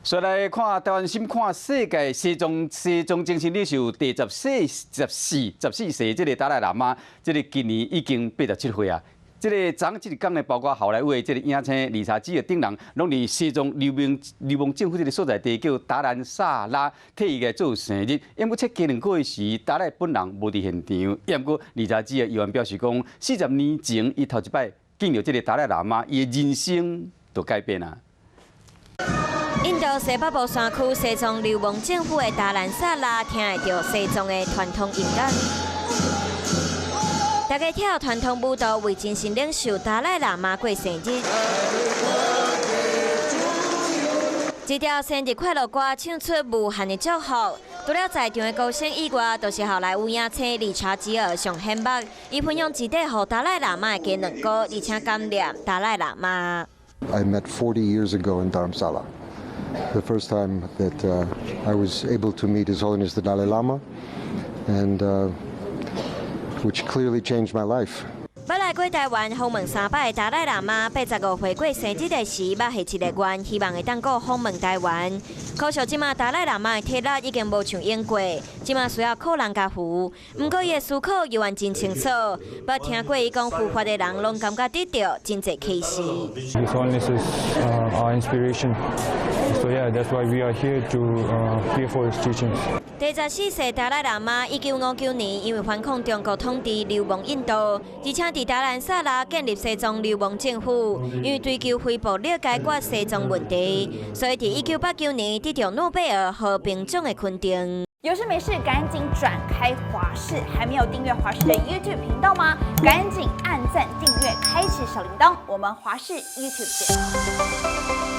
所以來看台灣心看世界，西藏西藏精神領袖第十四、十四、十四世這个達賴喇嘛，這个今年已經87歲啊。這个昨這一工呢，包括好萊塢的這个影星理查基爾等人，攏佇西藏流亡流亡政府這个所在地叫達蘭薩拉，替伊來做生日。毋過切雞卵糕的時，達賴本人無佇現場。毋過理查基爾猶原表示講，40年前伊頭一擺見著這个達賴喇嘛，伊的人生就改變啊。印度西北部山區西藏流亡政府的達蘭薩拉，聽會著西藏的傳統音樂，大家跳傳統舞蹈，為精神領袖達賴喇嘛過生日。這條生日快樂歌唱出無限的祝福。除了在場的歌星以外，都是好萊塢影星理查吉爾上顯目。伊分享一塊予達賴喇嘛的雞卵糕，而且感念達賴喇嘛。 I met 40 years ago in Dharamsala. The first time that I was able to meet His Holiness the Dalai Lama, and which clearly changed my life. 捌來過台灣訪問三擺的達賴喇嘛，85歲過生日的時，捌許一个願，希望會當閣訪問台灣。可惜這馬達賴喇嘛的體力已經無像以過，這馬需要靠人共扶。毋過伊的思考猶原真清楚，捌聽過伊講佛法的人，攏感覺得著真濟啟示。 His Holiness is our inspiration. So yeah, that's why we are here to hear for his teachings. 第十四世達賴喇嘛1959年因為反抗中國統治流亡印度，而且佇達蘭薩拉建立西藏流亡政府，因為追求非暴力解決西藏問題，所以佇1989年得著諾貝爾和平獎的肯定。有事沒事趕緊轉開華視，還沒有訂閱華視的 YouTube 頻道嗎？趕緊按讚訂閱，開啟小鈴鐺。我們華視 YouTube 見。